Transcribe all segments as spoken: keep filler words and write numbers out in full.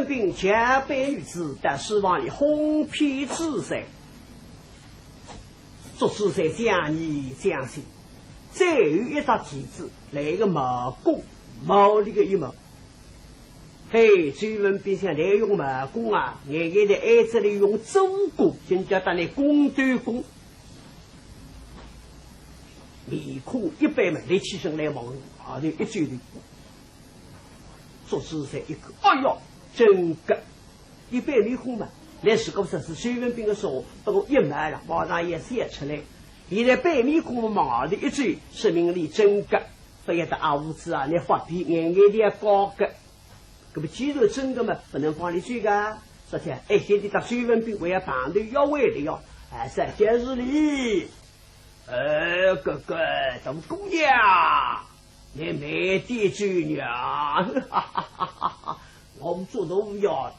并且扮女子到书房里哄骗子才，祝子才将言将信，再有一只棋子来个谋攻，谋里个一谋。嘿，周文宾想来用谋攻啊，眼眼的矮子里用周攻，真叫搭倷攻对攻。面孔一板么，立起身来望，后头一转头。 祝子才一看，哎哟，真个！伊板面孔嘛，来是个说是周文宾个手，不过一慢了，马上也笑出来。现在板面孔嘛，望后头一转，说明伊真个，勿晓得阿五子啊，倷发脾眼眼的要搞个。搿么既然真个嘛，不能放伊走个，说起来，哎，现在搭周文宾还要碰头约会的哟，哎，三件事哩。 呃，搿个大姑娘，倷慢点走呀，我做奴要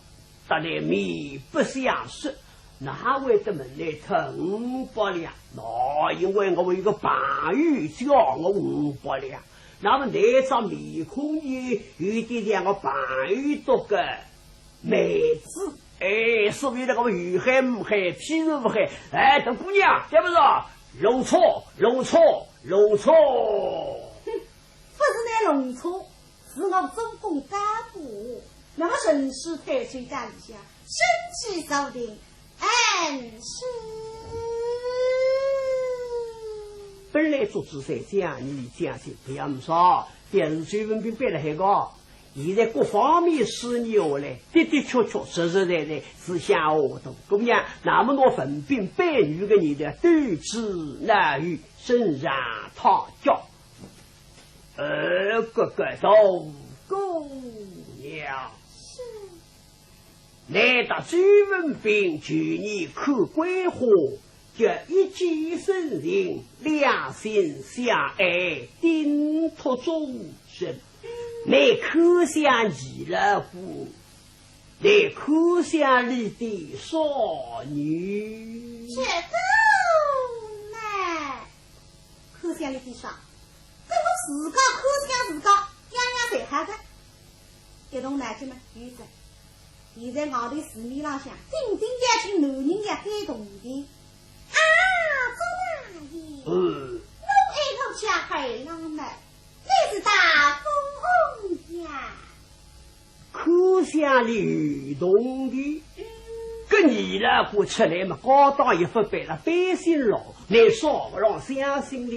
搭倷面不相识，哪会得问倷讨五百两？喏，因为我有个朋友叫我五百两，那么倷只面孔呢，有点像我朋友笃个 妹子，哎，所以那个有害无害，譬如无害，哎，大姑娘，对不是？弄错，弄错，弄错。哼，不是倷弄错，是我做功干部，那么顺势推荐一下，身体上的，哎，是。本来祝子才讲，你讲些不要说，但是周文宾背了海个。 现在各方面势力下来，的的确确，实实在在是想活动。姑娘，那么拿文宾扮女个人头，对仔那有身上套脚。呃，搿个大姑娘，是。难道周文宾就你看桂花，叫一见钟情，两心相爱，顶托终身？ 倷看相倷老婆，倷看相倷的少爷。这个嘛，看相倷的啥？搿我自家看相自家，样样侪好个。一动脑筋嘛，有哉。现在外头市面浪向，顶顶要紧男人要改铜钿。啊，祝老爷，嗯。我爱我家海浪呢， 乃是大姑娘。看相倷有铜钿，搿倷老婆出来嘛，高档也勿扮了，背心老，倷少勿了相信倷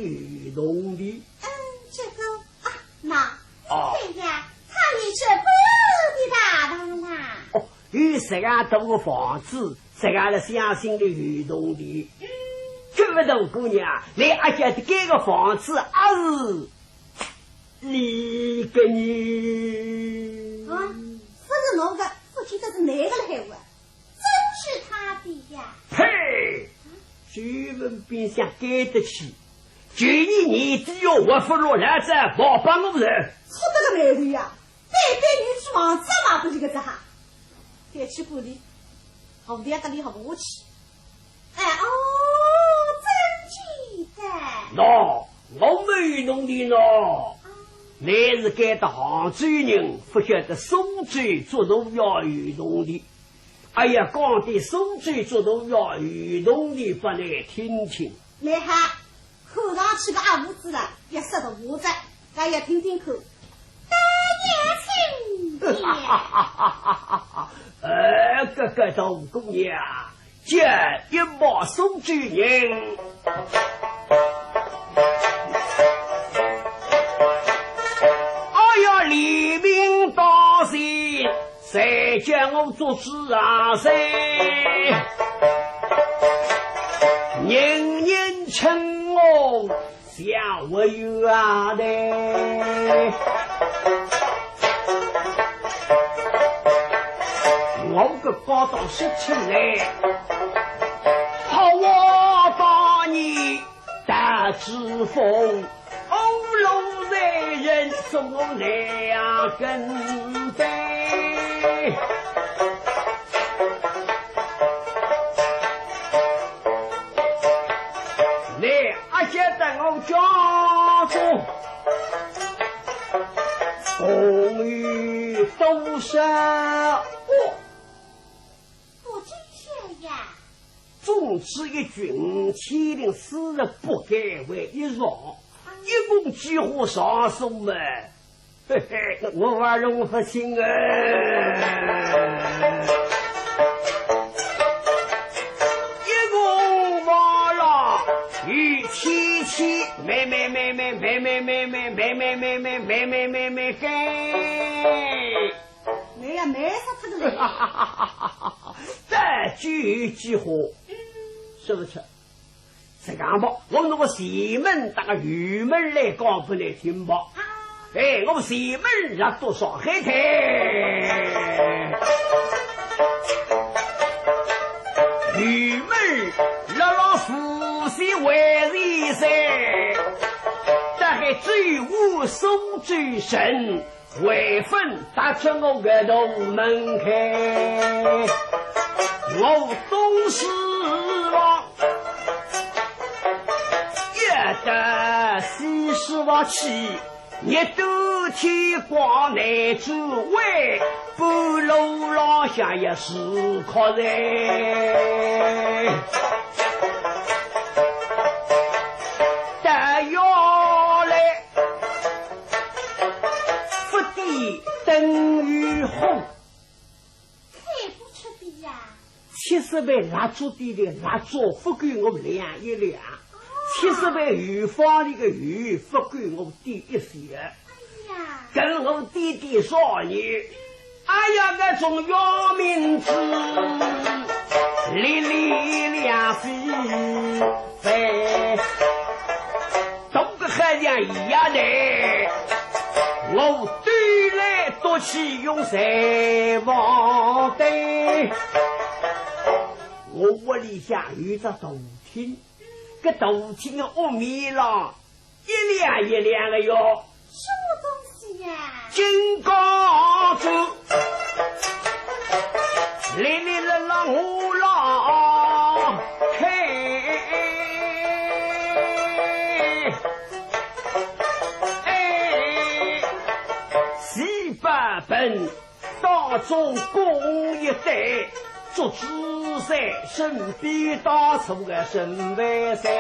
有铜钿。嗯，这个啊，那，哦。对呀，他也是不要的大方啦。哦，有实梗大个房子，实梗了相信倷有铜钿。嗯。搿么大姑娘，倷阿姐的搿个房子，阿是 你个你。啊，勿是我个，勿晓得是哪个了海话，真是他的呀。呸！周文宾想该得起，就你年纪要活勿落来哉，莫帮我人。出得个霉头呀，单单女婿房子也买勿起个哉哈。该去管理，好勿要搭伊好勿下去。 哎，哦，真记得。喏，我没有铜钿喏。啊。倷是该搭杭州人，勿晓得苏州做奴要有铜钿。哎呀，讲得苏州做奴要有铜钿拨倷听听。倷好，看上去个阿五子了，也说得话哉，大家听听看。 大爷请讲。哎，搿个大姑娘，这一把苏州人。哎呀，黎民百姓，谁叫我做主啊谁？人人称我 小委员嘞，我个高档说出来，好啊，当年大之风，五路人送我两根杯。 你阿晓得我家中共有多少公子一句，五千两四十八该为一状，一共几化上数嘛？嘿嘿，我还弄不清哎。一共花了有七千，没没没没没没没没没没没没没没没没。 没呀，没啥这个嘞。再举几化，是不是？这样吧，我弄个前门搭个后门来讲拨你听吧。哎，我前门要多少海滩？后门辣辣无锡外地噻，大概只有我苏州城。 还分踏出我个大门开，我东四望，也得西四望去，日头天光难走位，半路浪向也是靠人。但要来 不点灯与火。看不出的呀。七十万蜡烛店的蜡烛不够我亮一亮，七十万油坊里的油不够我点一些。哎呀，跟我点点啥呢？哎呀，那种要命子，哩哩两飞飞。 东个海洋一样的，我兜来兜去用三房对。我屋里向有只大厅，搿大厅的屋面浪一亮一亮的哟。什么东西呀？金刚珠。 哩哩啦啦我啦嘿，哎，四八本当中供一对，祝枝山身边当初个身份山。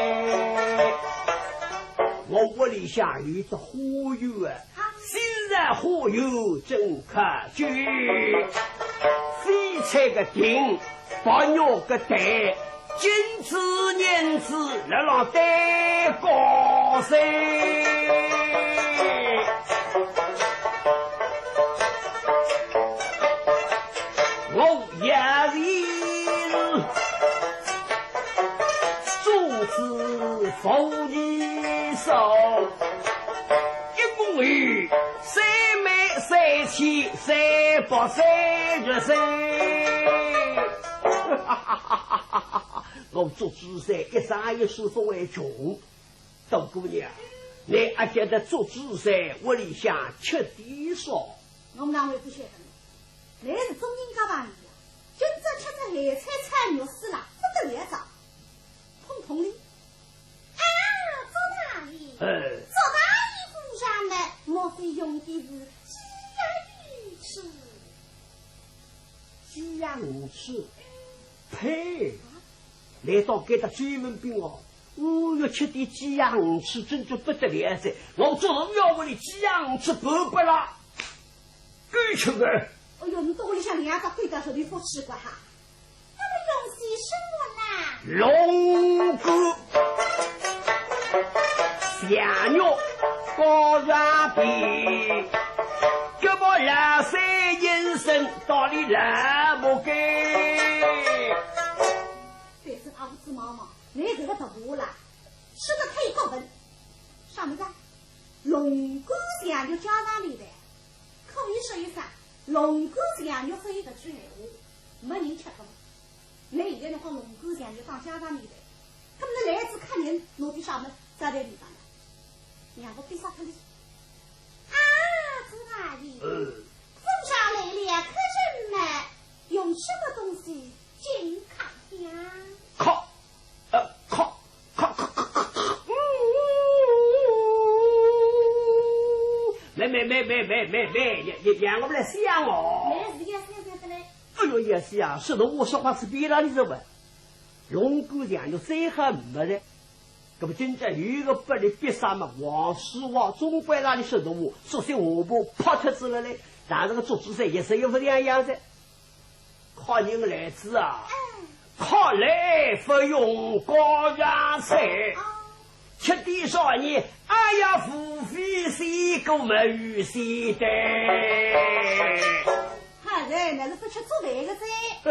我屋里向有一只花园啊， 虽然花园真可居，翡翠个顶，白玉个台，金子银子辣辣对高山。我也是做子福一寿。 一共有三万三千三百三十三。我祝枝山一生一世勿会穷。大姑娘，你阿晓得祝枝山屋里向吃点啥？我哪会勿晓得呢？倷是中人家朋友呀，今朝吃只咸菜炒肉丝啦，勿得了哉。 碰碰哩。啊，祝大爷，哎。祝大爷府上呢，莫非用的是鸡鸭鱼翅？鸡鸭鱼翅？呸！来到搿搭专门兵哦，我要吃点鸡鸭鱼翅，真正不得了哉！我做人要为你鸡鸭鱼翅白白了。 狗吃个。哎哟，你到屋里向两只狗到手里发气个哈。那么用些什么呢？龙骨、象肉、高山皮，这么老山人参到底来不给？但是阿不知毛毛，你这个大婆啦，吃的太过分。啥物事啊？龙骨象肉家常里的。 可以说一声，龙骨象肉这一个句闲话，没人吃过。那现在侬讲龙骨象肉当家常里的，那么来仔客人，侬点啥么招待礼吧呢？让我比啥看的。啊，朱大爷，嗯。府上来了客人们，用什么东西敬客呀？客 呃，靠，靠，靠，靠，靠，靠，嗯，没，没，没，也，也，也让我们来想哦。没事，也是，也是，也是嘞。哎呦，也是啊，是的，我说话是别让你怎么？龙骨像就再好没了。那么今朝有一个不离必杀嘛，王世华总归让你说的话，说些话不怕脱子了嘞，让这个祝枝山也是一副两样子。看人来子啊，看来不用高压菜，吃点少年，哎呀，无非是个没有些的。 哎，那是不吃做饭的噻。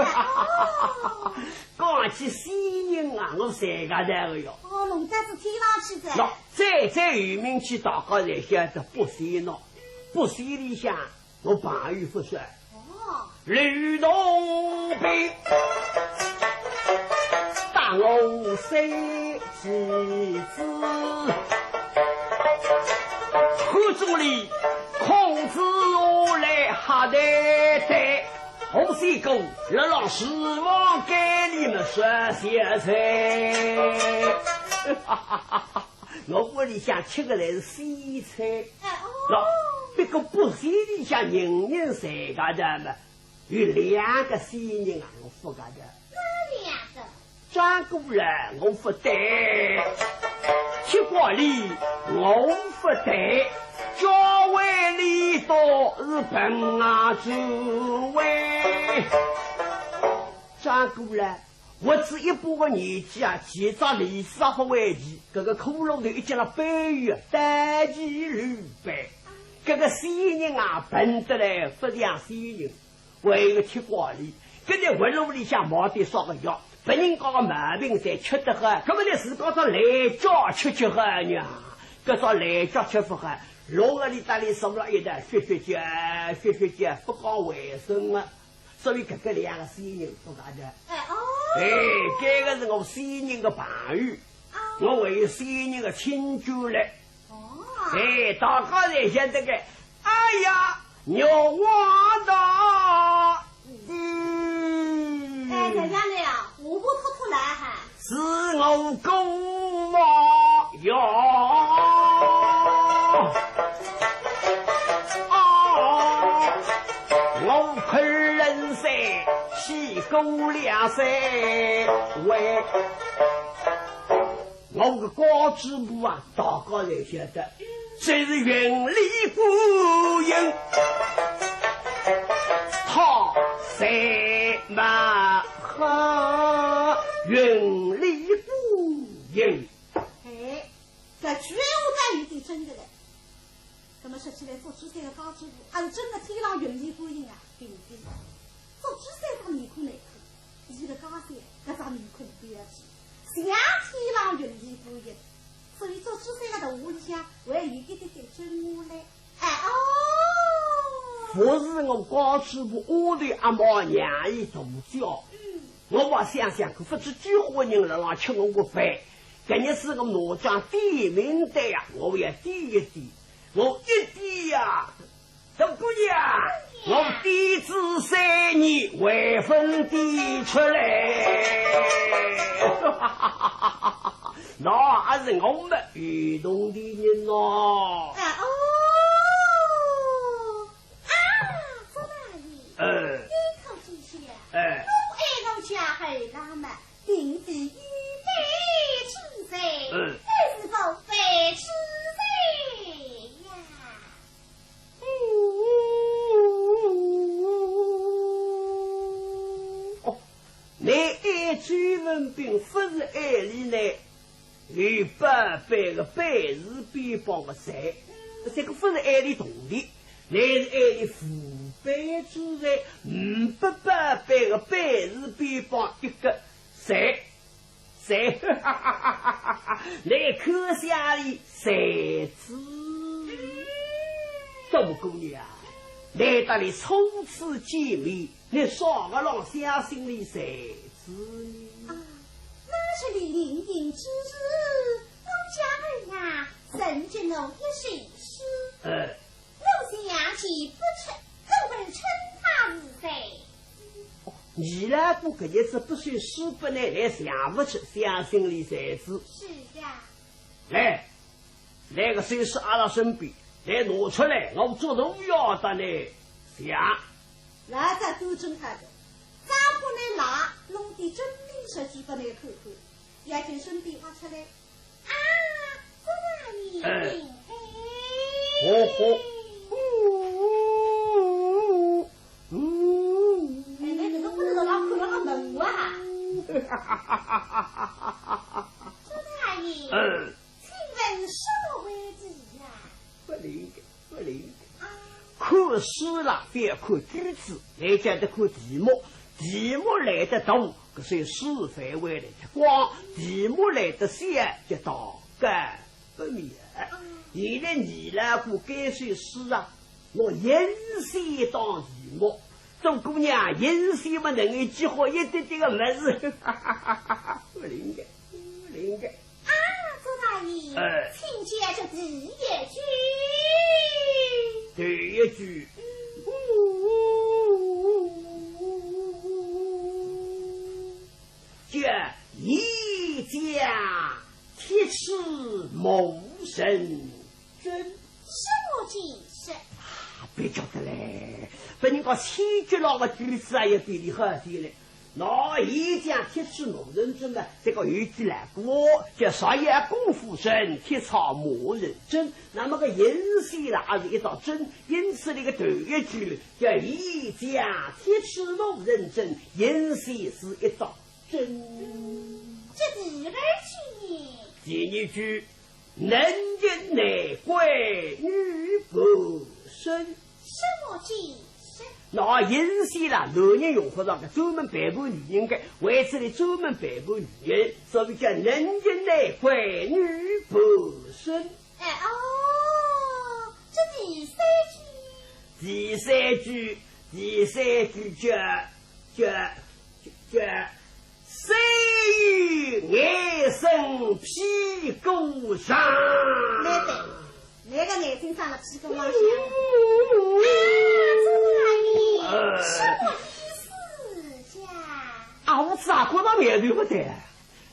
哦，讲起仙人啊，我才个那个哟。哦，弄到是天上去噻。喏，再再有名气，大家侪晓得不仙喏，不仙里向我朋友不少。哦，吕洞宾，打我三 其子，汉钟离孔子下来哈得得，洪七公勒浪厨房间里么说些菜。我屋里向吃个来是西餐，哎，哦。喏，不过不仙里向人人侪个的嘛，有两个仙人啊，我不个的。哪两个？ 张果兰我不对，铁拐李我不对，教会里倒是笨啊诸位。张果兰，我只一把个年纪啊，几只李斯也不会记，搿个骷髅头一记了背后啊，单骑绿背，搿个仙人啊，笨得来不像仙人。 为个铁拐李，搿在活路里向冒点啥个药，别人家个毛病侪吃得好，搿么呢自家只烂脚吃吃好呢？搿只烂脚吃勿好，落了里搭里送了一道血血叫，血血叫，不讲卫生啊。所以搿个两个仙人不讲的。哎，哦。哎，搿个是我仙人个朋友，哦。我为仙人个亲眷嘞。 哦。哎，大家侪晓得个。哎呀，玉皇大帝，嗯。哎，哪能了？我不拖拖拉哈。是我姑妈呀。啊，我可能是气功两三位。 我个高祖母啊，大家侪晓得，这是云里观音，她才蛮好，云里观音。哎，搿句闲话倒有点真个嘞。 那么说起来，祝枝山个高祖母，还是真个天上云里观音啊，对不对？祝枝山张面孔难看，伊个家小搿张面孔标致，像天上云里观音，所以祝枝山个大屋里向还有一点点真话嘞。哎哦，不是我高祖母，丫头阿毛让伊大叫。嗯。 我还想想看，勿知几化人辣浪吃我个饭。搿日子我拿张点名单呀，我要点一点。我一点呀，大姑娘，我点仔三年还勿点出来。那还是我们遇动的人喏。哎哦，啊，这哪里？呃。你可知晓？哎。我爱我家后郎嘛， 定是一辈之才，嗯。乃是不凡之才呀。哦，你爱周文宾，不是爱俚呢，有百般个本事比方个才，这个不是爱俚铜钿，乃是爱俚父辈之才，五百般个本事比方一个 才，才，你可想哩才子。大姑娘，难得你初次见面，你啥个浪相信哩才子呢？啊，那是你临行之时，我家儿呀，曾给我一首诗。呃。 我想既不称，怎会称他是才子？哦，你老姑搿日子不算书本呢，来想勿出，想心里才子。是呀。来，拿个首诗阿拉身边，来拿出来，我做奴要搭你想。老早都正好的，再不能拿，弄点真名出去拨倷看看，要紧身边挖出来。啊，这哪里？哎。哦吼。嗯。哎，那这个不是让看了个门哇？这哪里？嗯。请问什么位置呀？不灵个。 不灵。看书啦，覅看句子，倷叫得看题目，题目来得大，搿首诗范围来得广，题目来得小，就大家勿妙。现在倷来看该首诗啊，拿隐私当题目，做姑娘隐私嘛，能够激活一点点个物事。不灵个，不灵个。 啊，周大爷，哎。请教这第一句。第一句。叫一将铁齿磨成针。什么解释？啊，蹩脚得嘞，拨人家千句牢个句子啊，也比倷好点嘞。 喏，一将铁齿磨成针嘛，这个有句老古话，叫啥也功夫深，铁草磨成针。那么个隐私啦，也是一道针，因此那个头一句叫一将铁齿磨成针，隐私是一道针。这第二句呢？第二句，男进男闺女不生。什么解释？ 喏，隐私啦，男人用勿着个，专门陪伴女人个，为此呢，专门陪伴女人，所以叫男进男闺女不生。哎，哦，这第三句？第三句，第三句叫，叫，叫， 山有眼生屁股长。对对，那个眼睛长了屁股往下。啊，这哪里？哎。什么意思呀？啊，我自家觉着苗头勿对。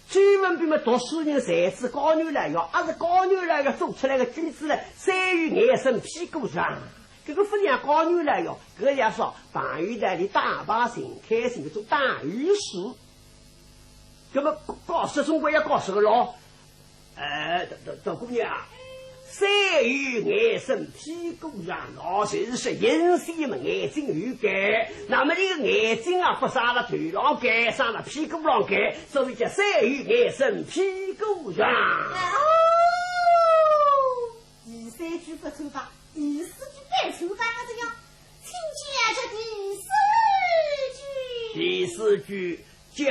周文宾嘛，读书人才子，高原来要，还是高原来要做出来个句子呢，山有眼生屁股长。搿个勿像高原来要，搿个要说朋友在里打牌寻开心，做打游戏。 那么搞事总归要搞事个咯。哎，大，大，大姑娘，山有眼生屁股长咯，就是说隐私嘛，眼睛有个，那么这个眼睛啊，不生了头浪个，生了屁股浪个，所以叫山有眼生屁股长。哦，第三句不错吧？第四句蛮错吧？这样，请教这第四句。第四句 叫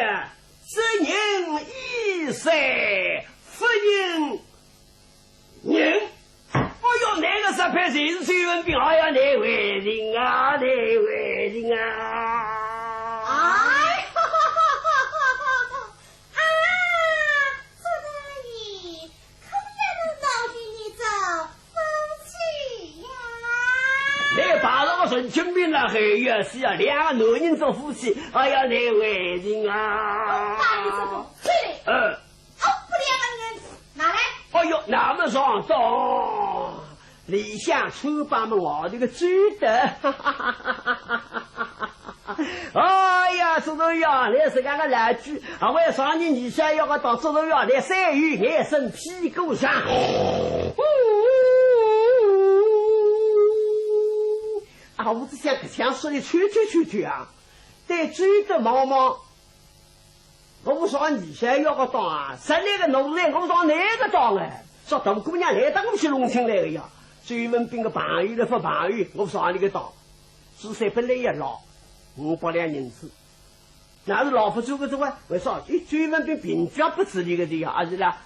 只认一山，不认人。哎哟，那个啥，别人是周文宾，哎呀，难为情啊，难为情啊。哎，啊，这个你 可不要弄到底你做夫妻呀。那碰着个神经病了，还有是啊，两个男人做夫妻，哎呀，难为情啊。我把你这个，去，嗯。哦，不良的人，拿来。哎哟，那么上当，里向穿帮么外头个穿的。哎呀，周文宾，倷自家个老鬼，啊，为啥你二小要个到周文宾，倷山有眼生屁股长。啊，我只想搿腔说的吹吹吹吹啊，对周德望望， 我上二小要个当啊，实在个奴才，我上哪个当哎？说大姑娘来得我去弄清来个呀。周文宾个朋友了，勿朋友，我上哪个当？是说本来也老，五百两银子，那是老勿出个做啊？为啥？哎，周文宾平常不知礼个的呀，还是啦？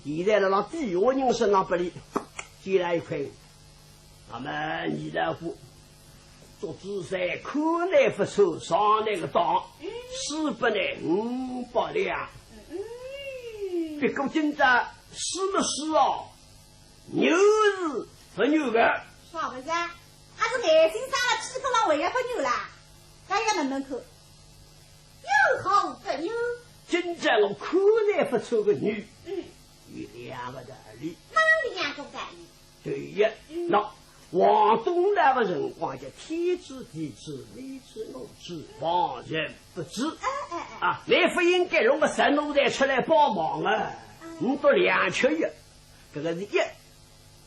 现在了，让底下人身上拨俚，借来一块。 那么二老夫，做仔细看来勿错，上哪个当，输拨倷五百两。不过今朝输么输哦，牛是勿牛个。啥物事啊？还是眼睛生了屁股浪还要勿牛啦？大家问问看，有好勿牛？今朝我看来勿错个牛，嗯。有两个道理。哪里两个道理？ 对呀，嗯。喏，王东那个辰光叫天知地知，你知我知，旁人不知。哎，哎，哎。啊，你不应该弄个神奴才出来帮忙啊。嗯。你都两缺一，这个是一，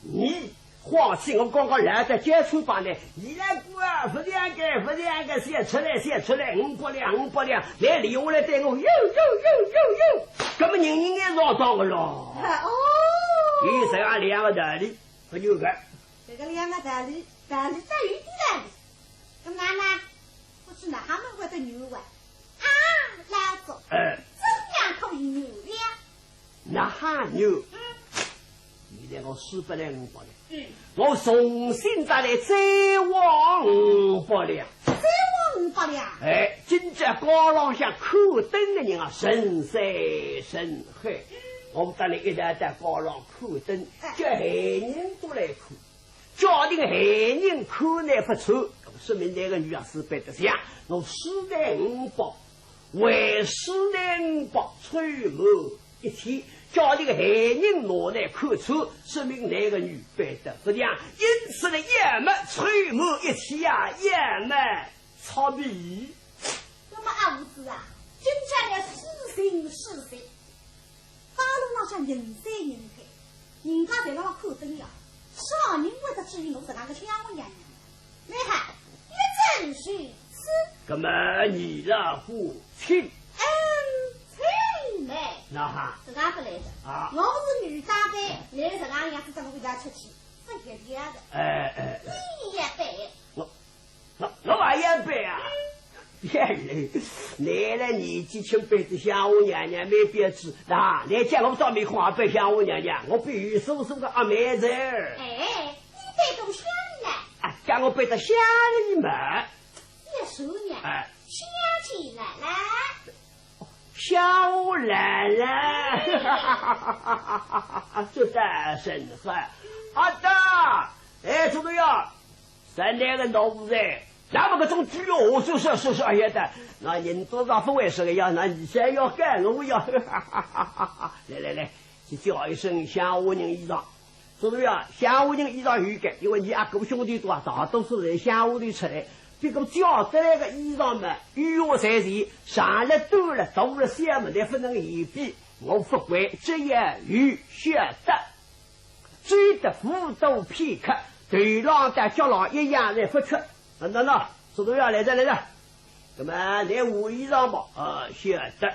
你放心，我刚刚来的接触吧呢，你来过啊，不两个，不两个，先出来，先出来，五百两，五百两，来留下来对我，呦，呦，呦，呦，呦，那么人人也上当了咯。哦。有这样两个道理，不就个？ 这个两个道理，道理只有一个道理。那么呢，不知哪哈么会得牛啊？啊，老祖，哎。怎样可以牛了？哪哈牛？嗯。现在我使不来五百两，嗯。我重新再来再往五百两。再往五百两？哎，今朝街浪向看灯的人啊，人山人海。嗯。我们带来一道道街浪看灯，哎。叫闲人都来看。 假定闲人看来不穿，说明那个女啊是白得相。我使来五百，还使来五百，凑满一千。假定闲人拿来看穿，说明那个女白得不像。因此呢，要么凑满一千啊，要么 擦屁。那么阿五子啊，今朝要死心死心，街浪浪向人山人海，人家侪辣辣看灯呀，啥人会得注意我搿能个香火娘娘呢？你看，一阵是此。那么你老夫请。嗯，请来。那哈。自家不来的。啊。我是女打扮，你搿能样子怎么会带出去？不一样的。哎，哎，哎。你也白。我 我，我还要背啊？别嘞，你了年纪轻背着香火娘娘没别致，那你叫我到面孔还背香火娘娘，我比有叔叔个阿妹子。哎，你背到香里来。啊，叫我背到香里嘛。也是呢，哎。香起来了。 小兰兰，这倒真好。阿达，哎，怎么样？三代个老夫人，那么个种猪肉，是是是是，哎呀的，那人多少不会是个样，那你先要干，我要，来来来，去叫一身乡下人衣裳。 所以啊，乡下人衣裳有个，因为伲阿哥兄弟多啊，大多数侪乡下头出来。不过叫得来个衣裳嘛，衣着齐全，长了短了，大了小嘛，侪不能嫌比。我不管，只要有晓得，走得舞刀片刻，头浪搭脚浪一样侪不缺。等等等，速度要来哉来哉。那么来换衣裳吧，啊，晓得。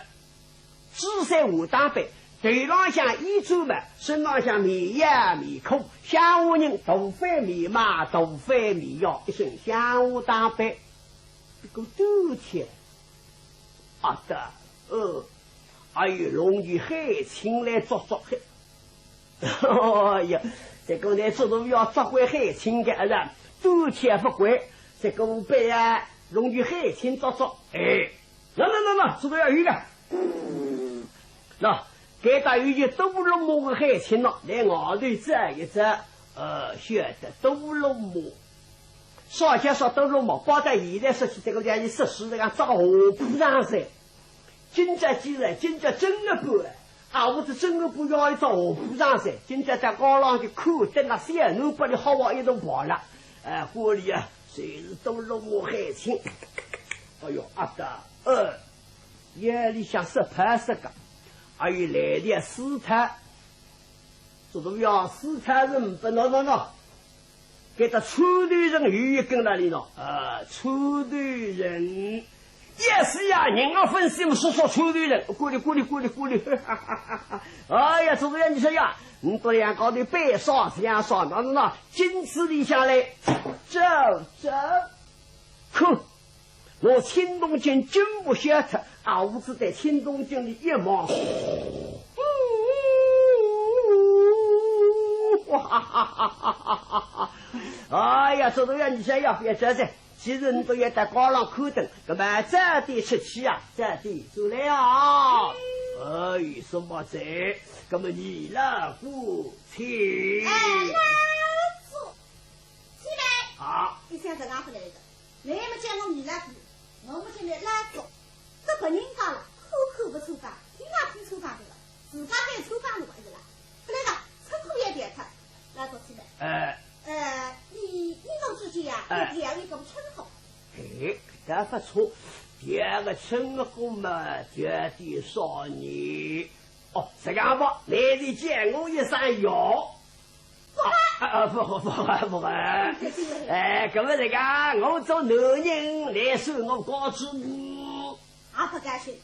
仔细下打扮，头浪向衣着嘛，身浪向面呀面孔，乡下人大翻面嘛，大翻面呀，一身乡下打扮。不过冬天，阿达，呃，还有弄件海青来着着嘿。哎呀，这个呢，这都要着回海青个，是吧？冬天不管，这个背啊，弄件海青着着，哎。 喏喏喏喏，这个要有个。喏，搿搭有一件多罗木个海青喏，来外头遮一遮，呃，晓得多罗木。啥叫啥多罗木？包括现在说起这个叫一说书这个找下铺上噻。今朝既然今朝正月半，啊，我这正月半要一只下铺上噻。今朝在街浪就看等啊，小囡把你好好一顿跑了。哎，屋里啊，侪是多罗木海青。哎哟，阿达，呃， 夜里向十拍十个，还有来的四太，这都要四太人不喏喏喏，搿个臭头人有一根那里喏，啊，臭头人，也是呀，人家分析么说说臭头人，过来过来过来过来，哎呀，这个呀，你说呀，你这两高头白刷这样刷，喏喏喏，镜子里下来，走走，看。 我青铜镜真不晓得，啊，我只对青铜镜里一望。哎呀，这都要你想要不要这这，其实你都要在街浪看等，那么早点出去啊，早点出来啊。哎，什么这？那么你老夫请。哎，老祖，起来。啊。你想怎样不来的？ 你们叫我米拉子，我们叫你拉子，这别人家了，口口不出讲，听啊听出讲的了，自家还出讲的话是啦，不来个，吃苦也别吃，拉子起来。哎。呃，你呀，哎。有两个称呼。哎，搿倒勿错，第二个称呼嘛，叫点少爷。哦，实梗吧，倷就叫我一声爷。啊，啊，啊，勿好，勿好，勿好。哎，搿么实梗，我做男人，倷算我高子。 阿不敢说，一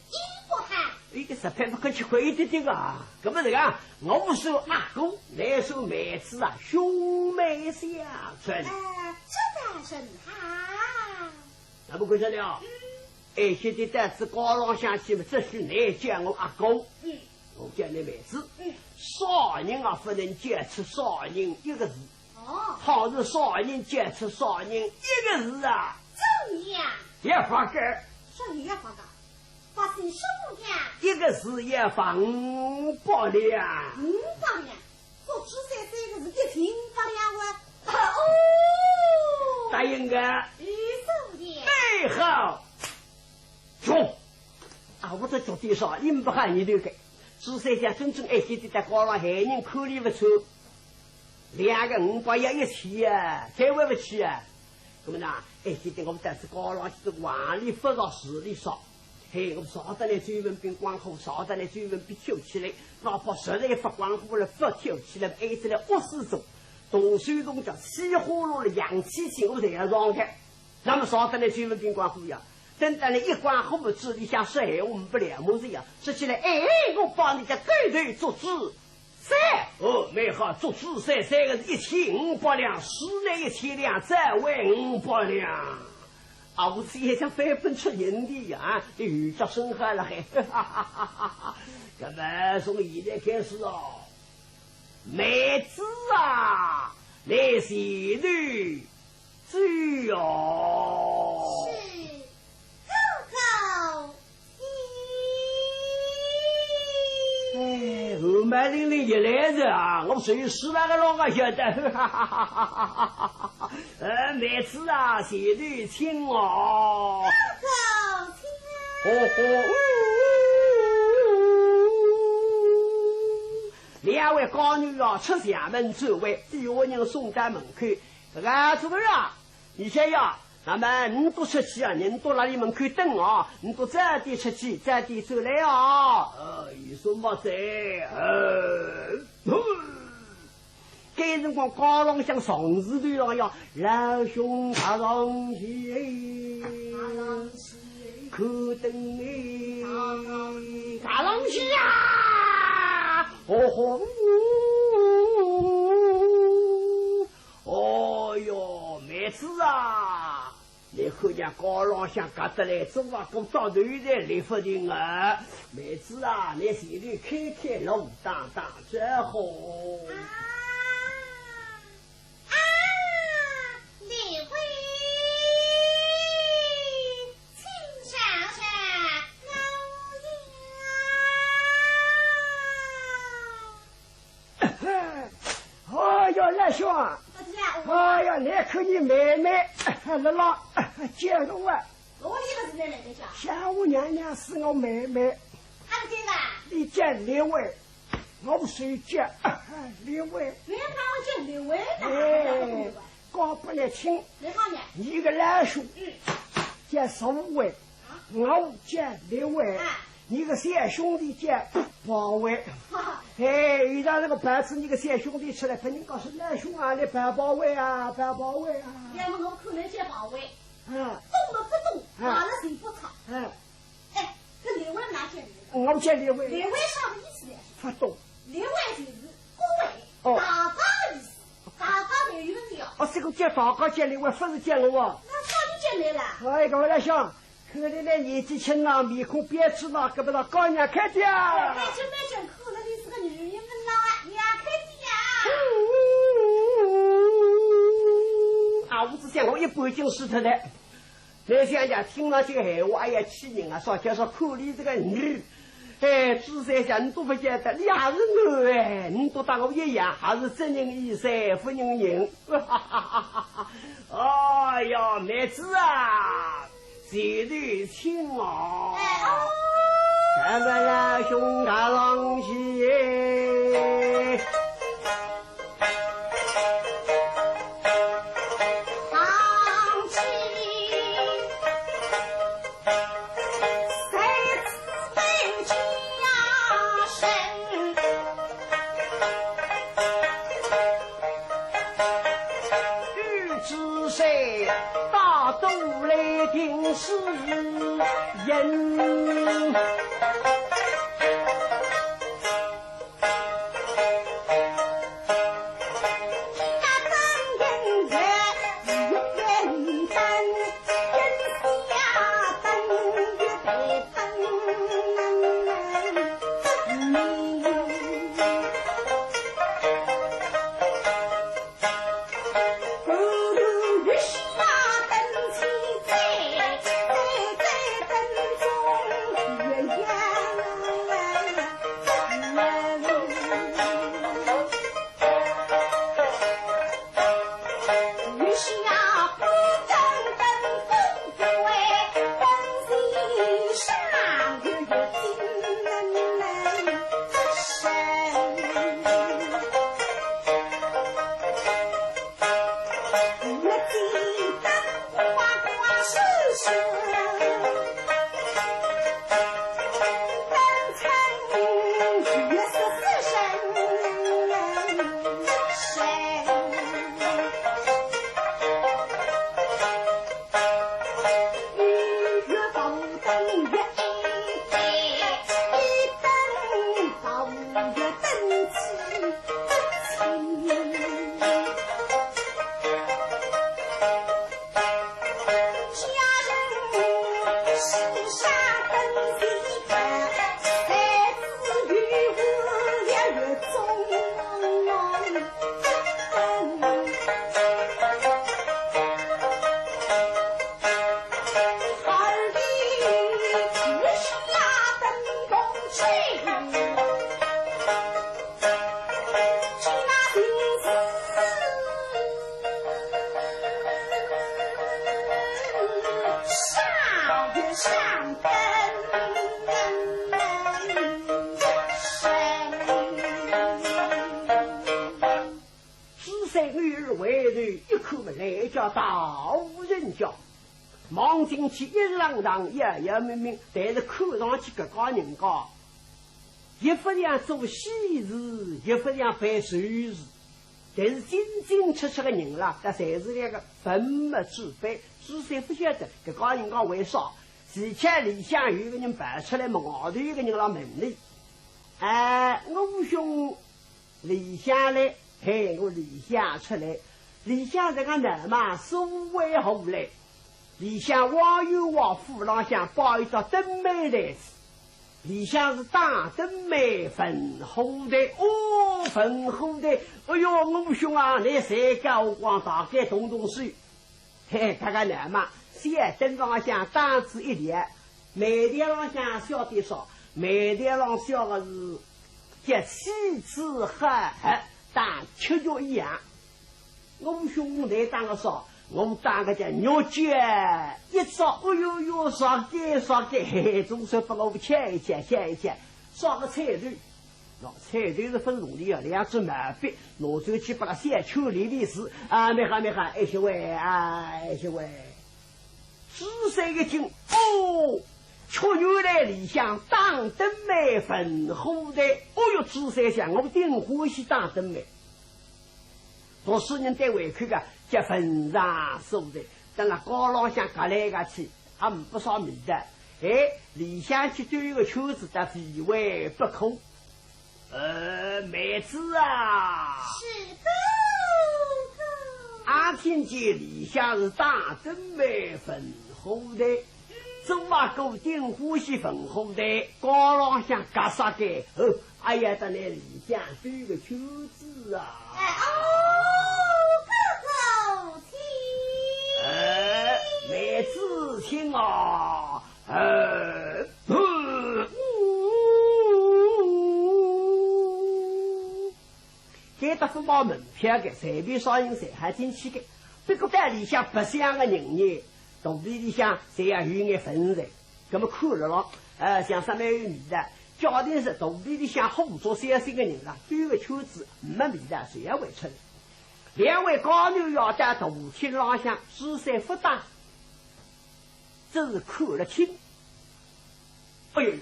不好。伊个实在勿客气，快一点点啊。搿么实梗，我算阿哥，倷算妹子啊，兄妹相称。呃，这倒甚好。那么看见了，嗯。哎，现在到仔高浪向去嘛，只许倷叫我阿哥，嗯。我叫倷妹子。嗯。啥人啊，勿能叫出啥人一个字。 哦。倘若啥人叫出啥人一个字啊，怎样？要罚个。啥人要罚个？发生什么呀？一个字要罚五百两。五百两？做仔三三个字一千五百两哇。哦。答应个。有数的。对好。 穷。啊，我这穷点啥，伊勿喊你这个。仔细想，真正一歇点在高浪，害人看伊勿穿。两个五百要一千啊，开玩笑啊。那么呢，一歇点我们到仔高浪去，往里勿着，市里上。嘿，我们上得来追问兵光火，上得来追问兵跳起来，哪怕实在勿光火了，勿跳起来，挨着来饿死走。动手动脚，稀里呼噜了，洋气气，我们侪要上去。 那么上得来追问兵光火呀，等到了一光火么子里向说闲话呒不两码事呀，说起来，哎，我帮你家狗头做主噻。哦，蛮好，做主噻，三个字一千五百两，输了一千两，再还五百两。啊，我是也想翻本出人的呀，你有叫声好了嘿。那么从现在开始哦，妹子啊，来前头 走哦。是，哥哥。哎，汗毛凛凛一来着啊，我随时那个弄个晓得。呃，妹子啊，前头请哦。哥哥，请啊。哦吼，呜。两位高女啊，出前门之外，被下人送到门口。 搿个做个啊，你想呀，那么你都出去啊，人都辣里门口等啊，你都早点出去，早点转来啊。呃，有什么事？呃，哼。该辰光高浪向上字头浪呀，老兄踏上去，踏上去。看灯哎，踏上去。踏上去呀！哦吼。 哦哟，妹子啊，你看见高浪向轧得来，总啊，搿到头侪立勿定啊。妹子啊，你前头开开路，打打招呼。啊，啊，李慧，请上上楼呀。 哎哟，老兄啊，哎呀，来看你妹妹，辣辣叫侬啊。我一个是你妹妹叫？想我娘娘是我妹妹。啊，对吧？你叫李慧，我是叫李慧。你看我叫李慧呢，哎，讲不来清。你好呢？你个老兄，嗯，叫苏慧。 我叫李慧，啊，你个小兄弟叫宝宝慧。哈哈。哎，一到那个牌子，你个小兄弟出来，别人讲是老兄啊，你宝宝慧啊，宝宝慧啊。要么我可能叫宝慧，啊，懂了不懂，啊，忘了谁不吵。啊。哎，搿李慧哪叫李慧？我叫李慧。李慧啥个意思呢？不懂。李慧就是各位，哦，大家的意思。 大家侪有的哦。哦，这个叫大家叫李慧，不是叫我啊。那啥人叫你啦？哎，搿个老兄，看你那年纪轻啊，面孔标致嘛，搿不是高娘开的啊。哎，真没真，看了你是个女人们呐，娘开的呀。啊，我只想我一半斤输脱了。 倷想想，听了这个闲话，哎呀，气人啊！啥叫说看你这个女，哎，仔细想，你都不晓得，你还是男哎，你都当我一样，还是真人衣衫，不认人。哎呀，妹子啊，前头请哦。哎，哦。看看老兄踏上去。 好，是人。朱三偶尔回头一看嘛，来一家大户人家，望进去一浪荡，摇摇晃晃，但是看上去搿家人家，也勿像做喜事，也勿像办寿事，但是进进出出个人啦，搿侪是两个坟墓之辈，朱三勿晓得搿家人家为啥。而且里向有一个人跑出来嘛，外头有个人辣问伊，哎，我兄 里向来，喊我里向出来，里向这个人嘛，所为何来？里向王元华府浪向摆一只灯谜台子，里向是打灯谜问虎台。哦，问虎台，哎哟，我兄啊，倷才高光，大概动动手。 嘿，搿个人嘛，小灯浪向打仔一条，谜头浪向写点啥？谜头浪写个是叫“妻子好合，打七脚”一样。我兄弟打个啥？我打个叫“玉簪一招”，哎哟哟，啥个啥个，嘿嘿，总算拨我抢一抢，抢一抢，耍个彩头。 喏，彩头是勿容易啊，两只毛笔，拿转去拨个小丑里里是，啊，蛮好蛮好，哎，小姐啊，哎，小姐。朱三一听，哦，却原来里向打灯谜问虎台，哦哟，朱三想，我顶欢喜打灯谜。读书人对胃口个，叫文场书的，等辣街浪向轧来轧去，也呒不啥味道。哎，里向去兜一个圈子，倒非为不可。 呃，妹子啊。是哥哥。俺听见里向是打灯谜问虎台，做阿哥顶欢喜问虎台，街浪向轧啥个？哦，哎呀，到倷里向兜个圈子啊。哎，哦，哥哥请。哎，妹子请啊。 呃，搿搭勿卖门票个，随便啥人侪好进去个。不过到里向白相个人呢，肚皮里向侪要有眼份个。葛末看了咯，呃，像啥蛮有味道。假定是肚皮里向虎足小心个人啦，兜个圈子没味道，侪要回出来。两位家奴要到大厅浪向，朱三勿打， 真是看了清。哎呦呦，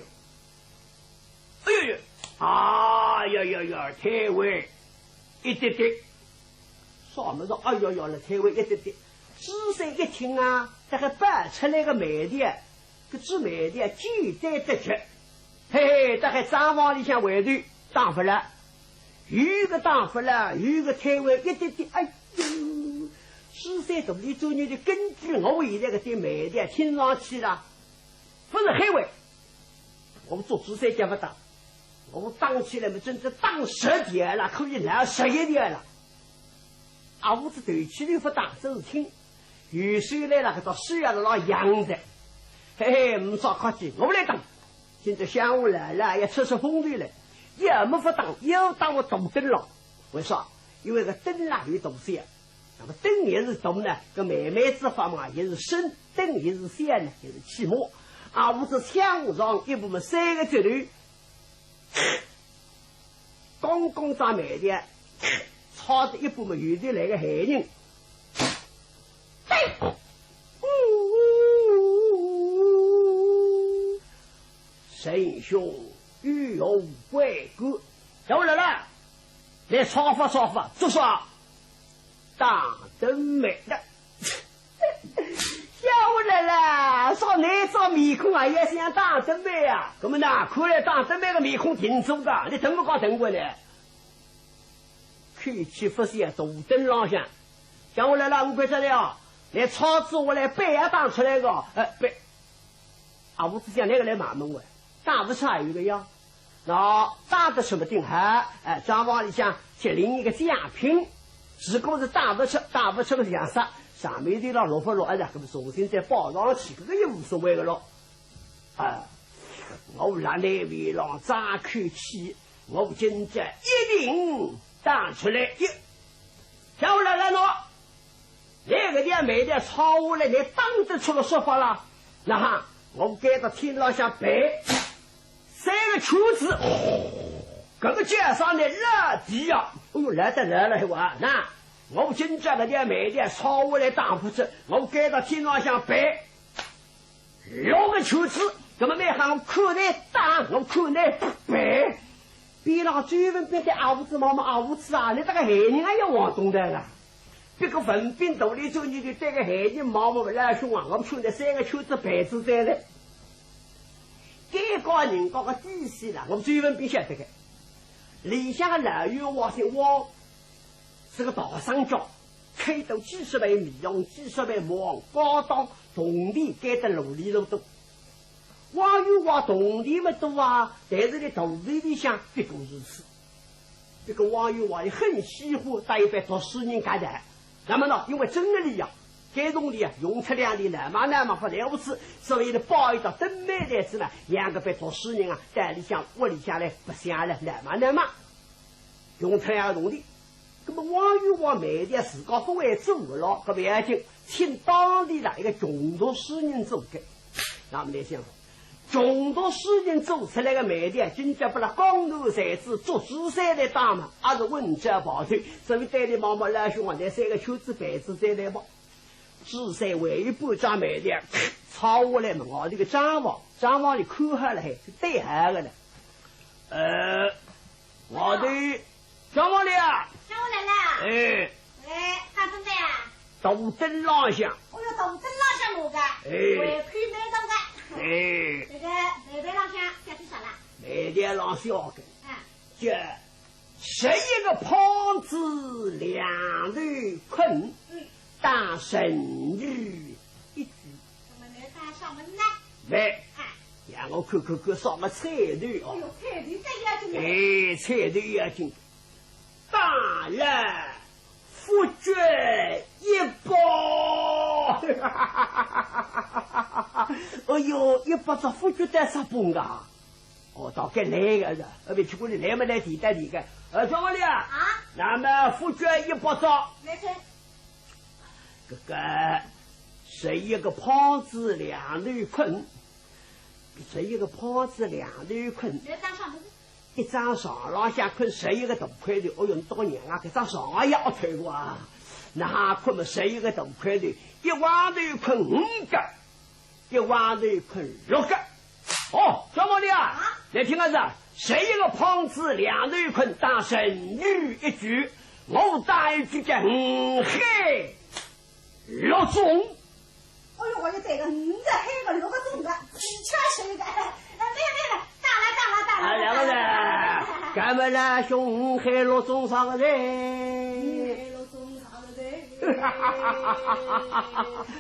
哎呦呦，哎呀呀呀，太尉，一滴滴。啥物事？哎呀呀了，太尉一滴滴。朱三一听啊，搿个搬出来个煤钿啊，搿只煤钿啊，简单得极。嘿嘿，搿个账房里向回头打发了，有个打发了，有个退回，一点点，哎呦，十三大里做人的，根据我现在搿点煤钿啊，听上去啦，勿是黑话。我做主三讲勿打，我打起来嘛，真正打十条了，可以拿十一条了。啊，我是头起头勿打，真是听。 有时来了，搿只手也是老痒的。嘿嘿，没啥客气，我来打。现在乡下来了，也出出风头了，也没法打，要打我大灯笼。为啥？因为搿灯笼有大小，那么灯也是大呢，搿慢慢子发嘛，也是升，灯也是小呢，也是起码。啊，我是抢上一步嘛，三个指头， 刚刚张慢的，抄着一把么，有的来个闲人。对，嗯，神兄，有何贵干？叫我来了，来抄法抄法，做啥？打灯谜的。 叫我来了，说你张面孔啊，也像打灯谜啊。那么呢，看来打灯谜个面孔挺做个，你等我讲等过呢。口气勿小，大灯浪向。叫我来了，我关照你啊，你抄子我来背啊打出来个，呃，背。啊，我只想那个来骂骂我，打勿出还有个呀。 喏，打得出么顶好，哎，账房里向去领一个奖品。如果是打勿出，打勿出个像啥，上面头浪落勿落，哎呀，搿么重新再报上去，搿个也无所谓个咯。啊，我辣辣围浪争口气，我今朝一定打出来一。叫我来了喏。 那个点煤钿抄下来，你打得出个说法啦？那哈，我该到天浪向背三个圈子，搿个叫啥呢？落地呀！哎哟，来得来了，嘿哇！那我今朝搿点煤钿抄下来打勿出，我该到天浪向背 六个圈子，那么每行我看你打，我看你背。边浪周文宾对阿武子望望，阿武子啊，你这个闲人还要往东的啦。别个文宾肚里头，你就对个闲人望望，老兄啊，我看你三个圈子背子在嘞。该讲人家个底细啦，我周文宾晓得个。里向个老员外姓汪，是个大商家。 开到几十万米，用几十万毛，高档铜钿该得啰里啰多。汪员外铜钿么多啊，但是呢，肚皮里向不过如此。这个汪员外也很喜欢搭一班读书人交谈。那么呢，因为真个理呀，该铜钿啊，用出两钿，那么那么不了不起，所以呢，包一道灯谜台子呢，让搿班读书人啊，在里向屋里向来白相了，那么那么用出两个铜钿。 那么汪员外煤钿自家勿会做了，搿勿要紧，请当地的一个穷读书人做个。那么你想，穷读书人做出来个煤钿，真叫拨了江南才子祝枝山来打嘛，还是稳赚暴赚。所以对你望望，老兄啊，拿三个圈子背子在来吧。 朱三为一半张煤钿，抄下来嘛，外头个账房，账房里看好了嘿，是对好个呢。呃，外头，账房里啊，账房来了。哎，哎，打灯谜啊？大灯浪向，哦哟，大灯浪向拿个，哎回扣蛮重个。哎，这个煤台浪向写些啥啦？煤台浪写个，啊，叫十一个胖子两头困，打剩女一句。那么来打啥么呢？来，啊，让我看看看啥个彩头哦。哎哟，彩头这要紧的。哎，彩头要紧，打了 福绢一百。哎哟，一百只福绢得啥本啊？哦，大概来个是，呃，别去管你来没来提带提个。呃，小王里啊，啊，那么福绢一百只，来听。这个十一个胖子两头困，十一个胖子两头困。来打啥么？一张床浪向困十一个大块头，哦哟，你多娘啊，搿张床也要退步啊！那困么十一个大块头，一横头困五个，一横头困六个。哦，小毛头啊，来听啊是，十一个胖子两头困，打剩女一句，我打一句叫五黑六中。哎呦，我就对个，五个、黑个、六个、棕个，七个、十一个。哎，没有没有，打了打了打了。啊，两个人，干么呢？兄弟，六种啥个人？嗯，六种啥个人？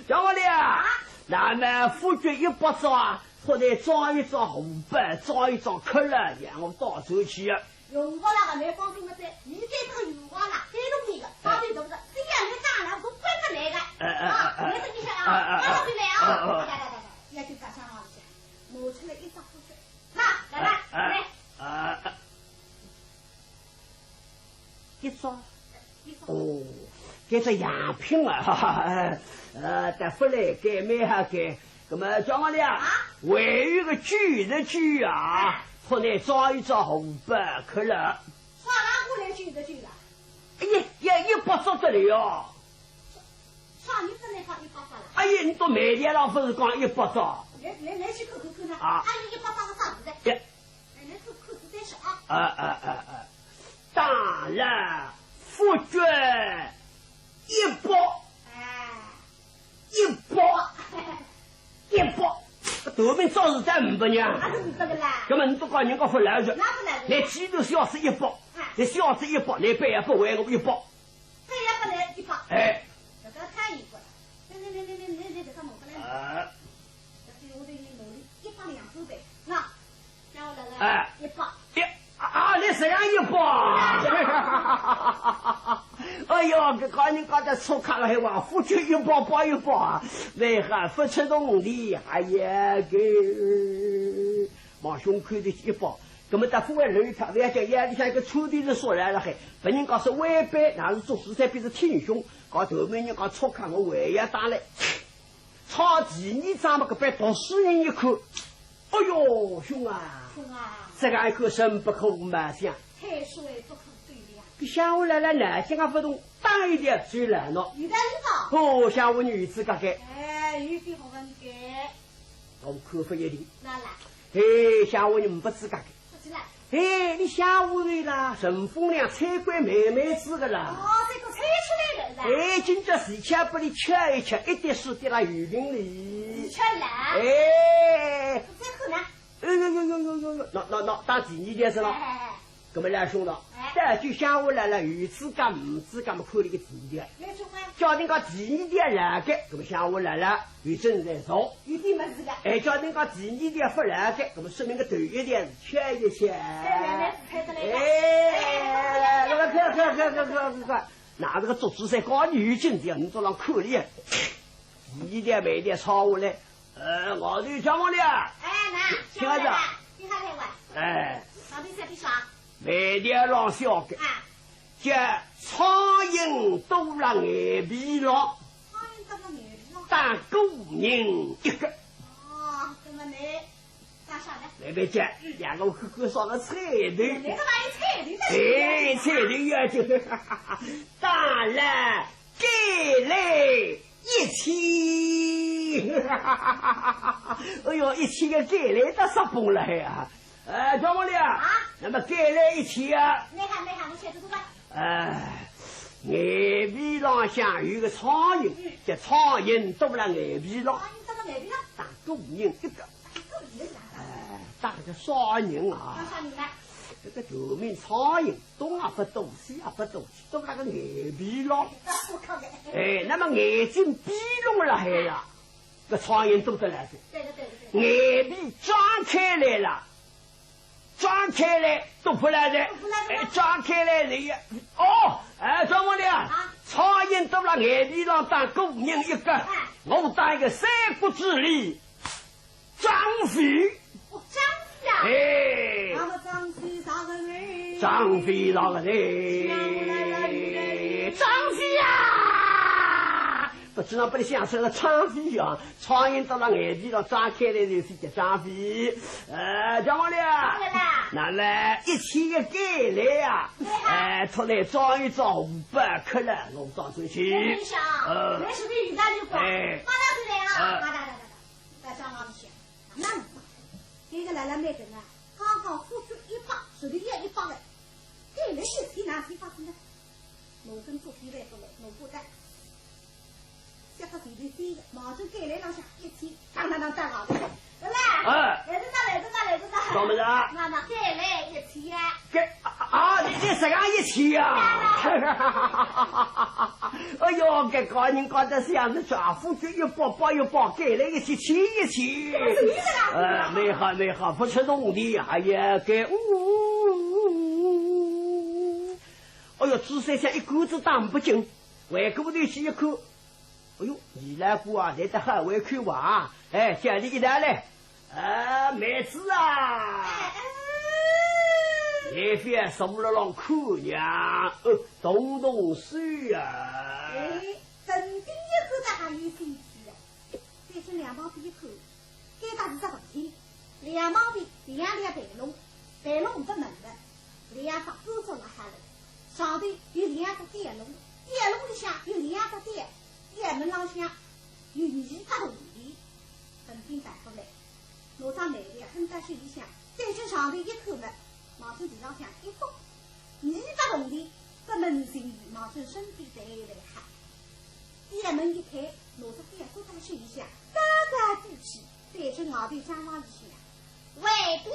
叫我的啊，啊？那么夫君一百只啊，或者装一只红包，装一只克了，让我到处去啊。 用勿着个，侬放心个噻，现在搿个辰光啦，最容易个，到底是勿是？只要侬打了，我管得来个。哎，哎，啊，哎，哎。侬等一下啊，哎，哎，马上就来啊。哎，哎，哎。来来来来，要去打上啊去，拿出来一只火车。那，来来，哎，哎，来。哎，哎。一只。一只。哦，搿只样品啊，哈哈，呃，但勿来该蛮好该。 那么叫我的啊，啊？还有一个九十九啊，哎。可能装一只红包去了。啥人过来九十九了？哎呀，要一百只得了哟。啥人过来放一百只了？哎呀，你到卖店浪勿是讲一百只？来来来，去看看看呐，啊。还有一百只个啥物事？呀。来来看看看再说啊。啊，啊，啊，啊。当然，夫君一百。哎。 一百，一百，头名早是在五百呢。还是五百个啦？搿么你都讲人家勿来着，那勿来着。你既然小子一百，哎。你小子一百，你别也勿还我一百。别也勿来一百。哎。搿个太一百了。来来来来来来来，搿个弄过来。啊。搿是我对你努力一百两百倍，那 叫我来了，哎，一百。一，啊，啊，你这样一百。哎哟，搿讲人家在抽卡了还话，夫君一百，包一百啊，那还勿出动的，哎呀，搿望胸口头一百，搿么到户外楼一跳，覅讲，夜里向一个抽屉子说来了还，别人家是外背，那是做事才比是挺胸，搞头面人家抽卡我还要打嘞，抄第二张嘛，搿边读书人一看， 哎哟，兄啊，兄啊，这个一个深不可貌相。太师爷不可对了呀。搿小伙来了呢，这个不动，打一点水来喏。有道理喏。哦，小伙女子家个。哎，有点学问个。我看勿一定。哪啦？哎，小伙人勿自家个。勿是啦。哎，你小伙头啦，顺风凉，菜馆美美子个啦。哦，这个菜出来了啦。哎，今朝自家拨你吃一吃，一点水滴啦有灵哩。吃啦。哎。 哎呦呦呦呦呦呦，那那那，打第二件是了。哎哎哎。搿么老兄了，哎。带句闲话来了，有资格没资格么看你个第二件。没错啊。叫人家第二件来个，搿么闲话来了，有证在手。有点么事个。哎，叫人家第二件勿来个，搿么说明个头一件是欠一欠。哎，来来，猜得来个。哎，来来，看看看看看看看，拿这个竹子在高头有证的，你都让看了。第二件慢点抄下来。 呃，我就讲我的啊。哎，那，听我讲。听他来玩。哎。到底是啥？慢点浪笑个。啊。叫苍蝇多了眼皮浪。苍蝇多了眼皮浪。打个人一个。哦，那么你打啥呢？慢慢讲，两个哥哥上了彩头。那个玩意彩头呢？哎，彩头呀，就打了 给来一千。哎哟，一千个给来得煞崩了呀！哎，怎么了？啊？那么给来一千啊？没看，没看，我写的是吧？哎，眼皮浪向有个苍蝇，嗯。叫苍蝇多了眼皮浪。苍蝇多了眼皮浪？打个人一个。打个人啊？哎，打个啥人啊？打啥人呢？这个头名苍蝇。 东也勿懂，西也勿懂，都那个眼皮浪。哎，那么眼睛闭拢了海呀，搿苍蝇多得来个。对个，对个，对个。眼皮张开来了，张开来多勿来个。多勿来个。哎，张开来了呀，哦，哎，怎么的啊？啊。苍蝇多了眼皮浪打个人一个，哎。我打一个三国志里 张飞。哦，张飞啊。哎。那么张飞啥人呢？张飞啥人呢？张飞啊！不知道拨你想出来个张飞啊，苍蝇到了眼皮上张开来就是叫张飞。呃，讲完了。来啦。那么一千个给来啊，来啦。哎，出来装一装红包去了，我装出去。我跟你讲啊，呃。没什么鱼大就管，哎。马上就来啊，呃。马上，马上，马上。 那么，这个来了没等啊？刚刚付出一百，手里也一百了，给了一千哪去发生的？我跟做皮外过来，我不干。脚踏前头飞个，望准橄榄浪向一牵，当当当当好的。来啦，哎。来得啦，来得啦，来得啦。啥物事啊？妈妈，橄榄一牵呀。橄，啊，啊，你，你实梗一牵啊？哎哟，搿个人讲得像是啥，夫君一抱抱一抱，橄榄一牵牵一牵。是你这个。哎，蛮好蛮好，勿出动的，哎呀，搿，嗯。哎哟，朱三想一棍子打勿进，回过头去一看，哎哟，二老倌啊，来得好胃口哇！哎，叫俚一道来。啊，妹子啊，哎，哎。来覅坐辣浪看娘，呃，动动手啊。哎，陈定一看到还有兴趣啊，对准两旁边一看，该搭是只大厅，两旁边两两台灯笼， 台灯笼没门了，两只半桌辣海了，上头有两只吊笼，吊笼里向有两只吊，吊门浪向有二百铜钿。陈定跑过来，拿只material横到手里向，对准上头一看么，望准地浪向一放，二百铜钿，拨门神医望准身边抬一抬好。吊门一开，拿只吊捉到手里向，高高举起，对准外头厢房里向。 外边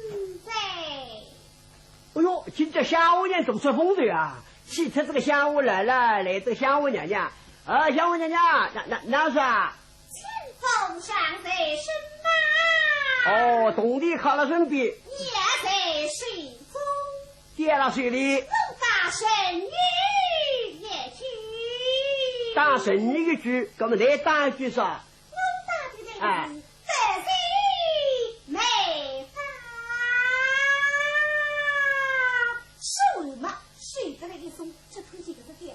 请罪。哎哟，今朝乡下人大出风头啊，去脱这个乡下来了，来这个乡下娘娘。啊，乡下娘娘，哪，哪，哪是啊？请坐上在身旁。哦，铜钿靠了身边。娘在手中。吊了手里。我打陈女一句。打陈女一句，搿么来打一句啥？ 我打的那个字，哎。得罪梅芳。说完么，手指头一松，只看见搿只吊。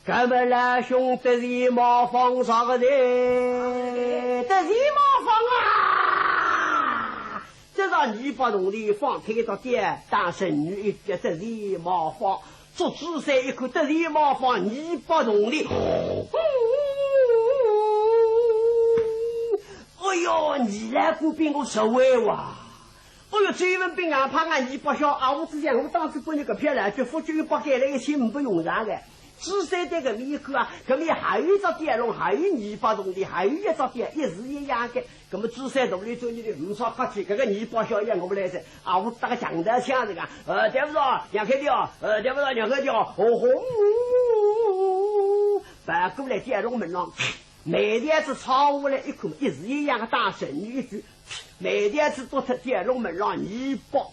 搿么老兄得罪梅芳啥个呢？得罪梅芳啊！这让二百铜钿放脱一只吊，打陈女一句得罪梅芳。 祝枝山一看得罪梅芳二百铜钿。哎哟，二老倌比我实惠哇！哎哟，周文宾硬派硬二百晓得啊，我只想我当初拨倷搿票来，就夫君一抱橄榄一牵呒不用场个。朱三对搿面一看啊，搿面还有一只吊笼，还有二百铜钿，还有一只吊，一式一样个。 搿么朱三大老爷做人个呒啥客气，搿个二百晓得我勿来噻，啊，我搭个强盗相似个，呃，对勿住，让开点哦，呃，对勿住，让开点哦，哦吼，跑过来吊笼门浪，material子抄下来一看，一式一样个打陈女一句，material子捉脱吊笼门浪二百。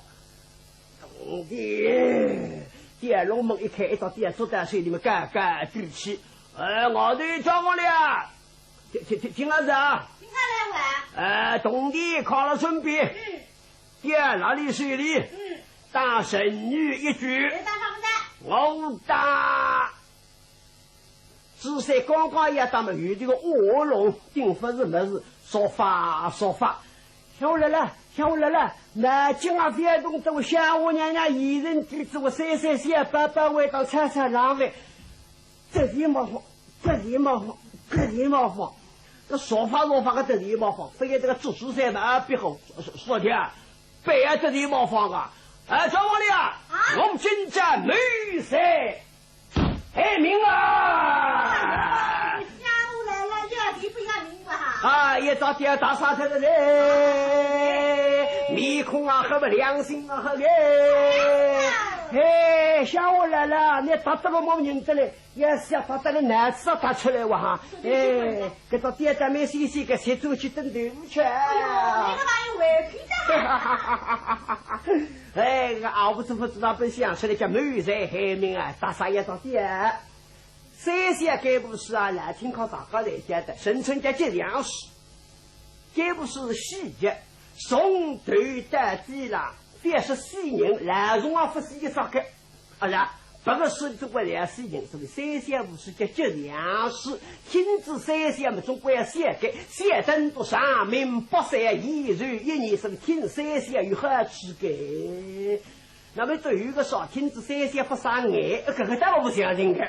铜钿，吊笼门一开，一只吊捉到手里么，高高举起。哎，外头庄房里啊，听，听，听，听老子啊。听老子啊。哎，铜钿靠了身边，嗯。吊辣俚手里，嗯。打陈女一句。你打啥么子？我打 朱三刚刚要打么，后头个卧龙并勿是物事，说法说法。乡下来了，乡下来了，那今啊覅动得我乡下娘娘一人弟子我三三三八八位到菜菜浪费，得罪梅芳，得罪梅芳，得罪梅芳。搿说法说法个得罪梅芳，非要这个祝枝山嘛，啊，别好，说，说的啊，非要得罪梅芳啊。哎，庄房里啊，啊？我们今朝谋财 害命啊！哎呀，乡下来了，要钱不要命啊！啊，一只吊打杀脱个嘞，面孔啊黑，良心啊黑嘞。哎，乡下来了，你打得了没人得嘞，要是要打得了，脑子要打出来哇哈！哎，搿只吊打蛮新鲜个，谁做去等对不起？哎呦，那个玩意回去的。哎，搿个熬不出不知道本想出来叫谋财害命啊，打杀一只吊。 三笑搿部书啊，老听客大家侪晓得，人称叫吉祥书。搿部书是喜剧，从头到底啦，覅说死人，老虫也勿死一只个。啊呀，勿过书里总归来死人，所以三笑部书叫吉祥书。听仔三笑么，总归要笑个，笑得多长命百岁，延寿一年，所以听三笑有好处个。 那么对于个啥，听仔三笑勿生眼，搿个倒勿相信个。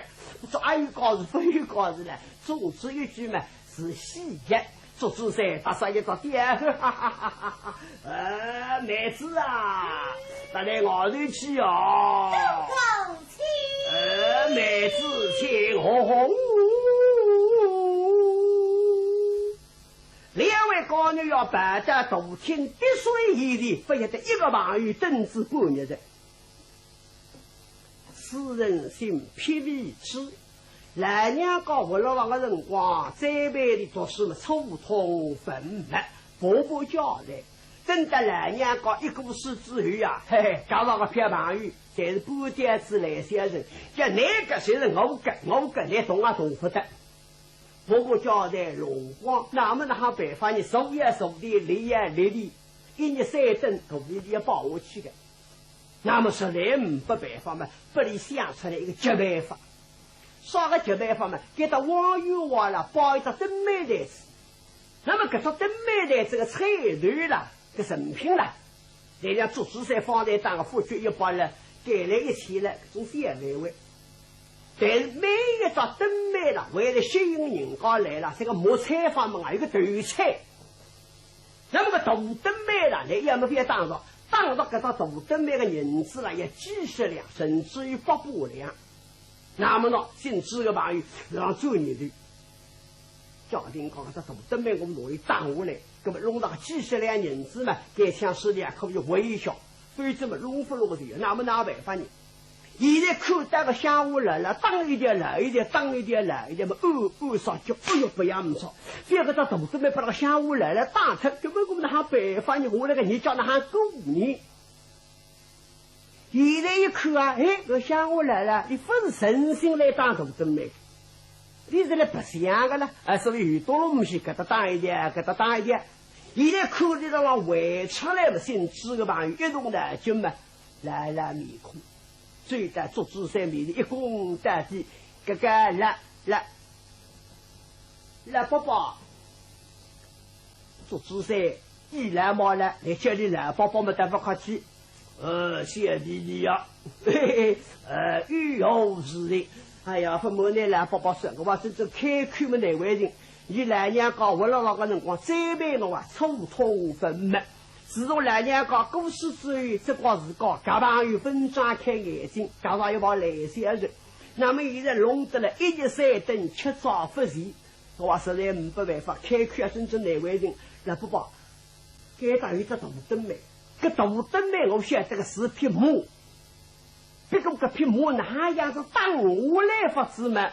这阿有高是勿有高是了，总之一句嘛，是喜剧，祝枝山打杀一只吊。呃，妹子啊，到外头去哦。走，走，请。呃，妹子请。哦吼。两位高人要跑到大厅滴水以前，不晓得一个朋友等仔半日哉。 此人姓皮皮子，老娘家活勒浪个辰光，在班里读书嘛，初通文墨，爬爬架来。等到老娘家一过世之后呀，嘿嘿，搿个皮皮朋友，侪是半吊子烂小人，叫哪个侪是我个，我个，连动也动勿得。爬爬架来弄光，那么哪哈办法呢？坐也坐地，立也立地，一日三顿，肚皮里要饱下去个。 那么实在没办法嘛，拨俚想出来一个急办法。啥个急办法嘛？该搭王员外啦，摆一只灯谜台子。那么搿只灯谜台子个彩头啦，搿成品啦，就像祝枝山方才打个福举一百了，带来一千了，搿种小范围。但是每一只灯谜啦，为了吸引人家来啦，搿个木彩方面啊，有个头彩。 那么个大灯谜啦，俚也没必要打着，打着搿只大灯谜个银子啦，要几十两，甚至于百把两。那么呢，姓朱个朋友让转念头，家庭讲搿只大灯谜我拿伊打下来，葛么弄着几十两银子嘛，该枪手里也可以回一下，否则么弄勿落个头，那么哪办法呢？ 现在看到个乡下来了，打一条来一条，打一条来一条嘛，暗暗杀脚，哎哟，勿要唔错。覅搿只大灯谜拨那个乡下来了打脱，搿么我们哪哈办法呢？我那个日脚哪哈过呢？现在一看啊，哎，搿乡下来了，伊勿是诚心来打大灯谜，伊是来白相个了，啊，所以有多了东西，搿搭打一条，搿搭打一条。现在看见了回出来嘛，姓朱个朋友一动脑筋嘛， 老老面孔，走到祝枝山面前一躬到底，搿个老，老，老伯伯，祝枝山倚老卖老，来叫俚老伯伯嘛，倒勿客气。呃，小弟弟呀，嘿嘿，呃，有何事情？哎呀，勿瞒倷老伯伯说，我真正开口么难为情， 伲老娘家活勒浪个辰光，栽培我啊，初通文墨。自从老娘家过世之后，只觉自家搿朋友勿张开眼睛，加上一旁烂小人。那么现在弄得了一日三顿，吃早勿睡，我啊实在没办法，开口啊真正难为情。老伯伯，该搭有只大灯谜，搿大灯谜我晓得个是匹马，不过搿匹马哪样子打下来法子嘛？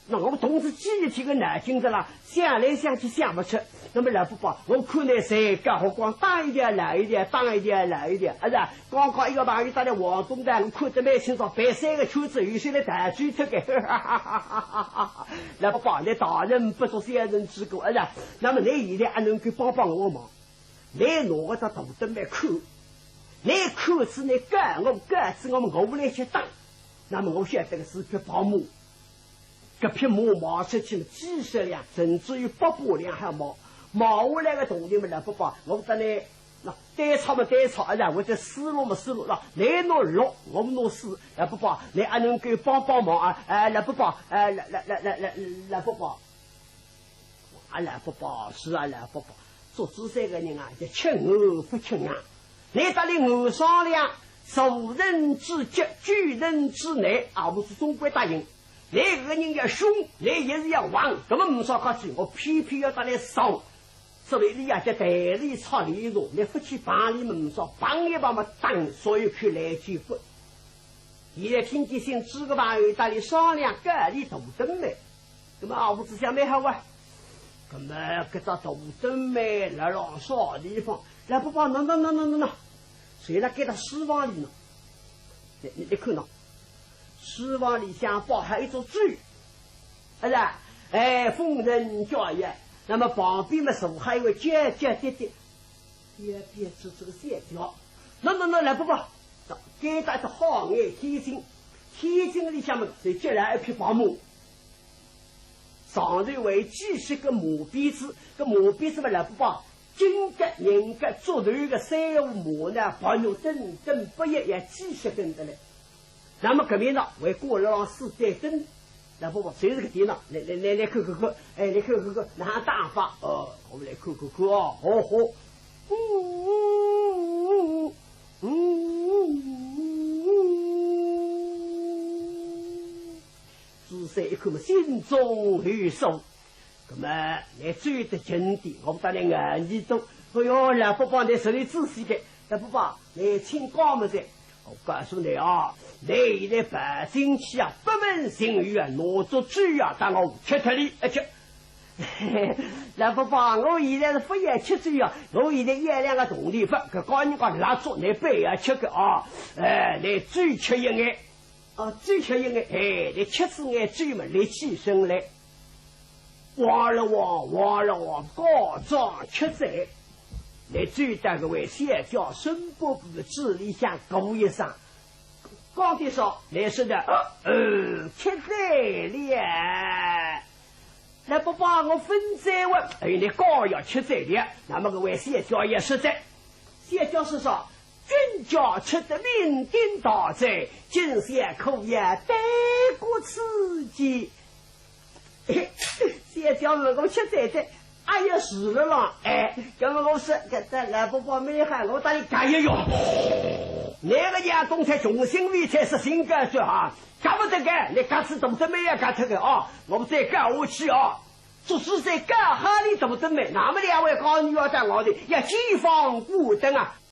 那我动仔几十天个脑筋哉啦，想来想去想勿出。那么老伯伯，我看倷侪搞好光，打一条来一条，打一条来一条，啊是啊，刚刚一个朋友搭倷往东的，我看得蛮清爽，跑三个圈子，有些来逃走脱个。老伯伯，倷大人不做小人之过，啊是啊，那么倷现在还能够帮帮我忙？倷拿搿只大灯谜看，倷看仔倷告我，告仔我么我来去打，那么我晓得个是匹白马。 搿匹马卖出去么几十两，甚至于百把两还卖。卖下来个铜钿么，老伯伯，我搭倷，喏，对差么对差，啊，或者输落么输落，喏，倷拿六，我拿四，老伯伯，倷还能够帮帮忙啊？哎，老伯伯，哎，老，老，老伯伯。啊，老伯伯，是啊，老伯伯，祝枝山个人啊，叫吃硬勿吃硬。倷搭俚硬商量，受人之急，救人之难，啊，我是总归答应。 倷搿个人要凶，倷也是要横，搿么呒啥客气，我偏偏要搭倷吵。所以俚也叫代理吵理着，倷勿去碰俚么呒啥，碰一碰么打，所以去来去勿。现在听见姓朱个朋友搭俚商量，告俚大灯谜，搿么啊，我只想蛮好啊。搿么搿只大灯谜辣辣啥地方？老伯伯，喏喏喏喏喏喏，就辣该搭书房里呢。倷，倷，倷看喏。 书房里向摆好一桌酒，啊啦，哎，疯人酒宴。那么旁边么坐好一位娇娇滴滴，也别出这个小姐。喏喏喏，老伯伯，该搭一只好眼天井，天井里向么就接了一匹白马。上头还有几十个马鞭子，搿马鞭子么，老伯伯， 金个、银个、足头个珊瑚马呢，白玉等等不一，也几十根得来。那么搿面呢，还挂了四盏灯，老伯伯，就是搿点呢，来来来来看看看，哎，来看看看，哪能打法？哦，我们来看看看哦，哦吼。嗯嗯嗯嗯嗯嗯嗯再一看嘛，心中有数。那么，倷走得近点，我搭倷眼睛多。哎哟，老伯伯，倷实在仔细个。老伯伯，倷请讲么哉。我告诉倷啊，倷现在跑进去啊，不问情由啊，拿只酒啊，搭我吃脱哩，而且 老伯伯，我现在是勿要吃酒啊，我现在要两个铜钿发，搿家人家蜡烛，倷必要吃个啊。哎，倷酒吃一眼。哦，酒吃一眼，哎，倷吃仔眼酒嘛，立起身来。哇啦哇，哇啦哇，假装吃醉。倷酒到搿位小姐沈伯伯嘴里向咕一声，讲点啥，倷说的，呃，呃，吃醉了。 老伯伯，我勿再问。哎，倷讲要吃醉了，那么搿位小姐也说哉。小姐说啥？君家吃得酩酊大醉，今宵可要耽搁此间。小姐问我吃醉哉，哎呀，是了啦。哎，那么我说，搿搭老伯伯蛮好，我搭伊干一药。那个杨东才重新为才是新干事啊。 搿勿得个，倷搿次大得妹要搿脱个哦，我再告下去哦。只是再告下哩大得妹，那么两位高女要到外头要见风过灯啊。